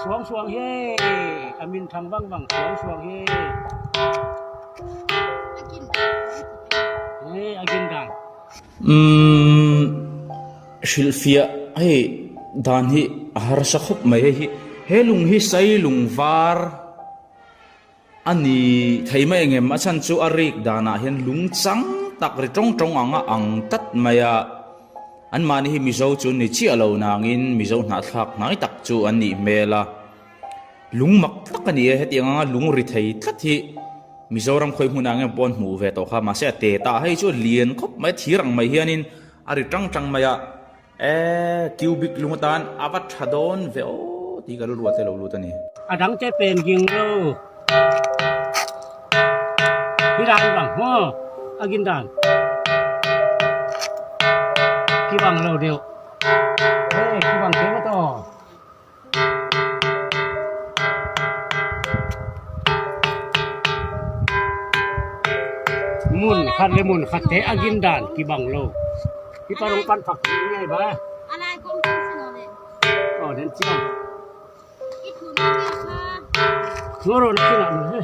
Suang suang hi a min thang vang vang suang suang hi. Hei a gin dan. Umm hrilhfiah hei dan hi a harsa khawp mai hei hi he lung hi sai lung var A ni thei mai engem a chhan chu a rik danah hian lung chang tak ri tawng tawng ang a ang tlat mai a, anmahni hi Mizo chu an ni chiah lo nangin Mizo hnahthlak hnai tak chu an nih hmel a, lung mak tak a ni e, hetiang anga lung ri thei tlat hi Mizoram khawi hmunah nge pawh an hmuh ve tawh kha, mahse a te ta hei chu a lian khawp mai a thir ang mai hianin a ri tang tang mai a. E cubic lung atan a va tha dawn ve aw tih ka rilru ah te lo lut a ni. A dang te pen ging lo. Hi dan bang maw a gin dan ki bang lo deuh. Hey ki bang te maw to. Mun khat le mun khat te a gin dan ki bang lo. Hi parong pan phak ngei ba. Oh den chiang. Ngoro na kina he.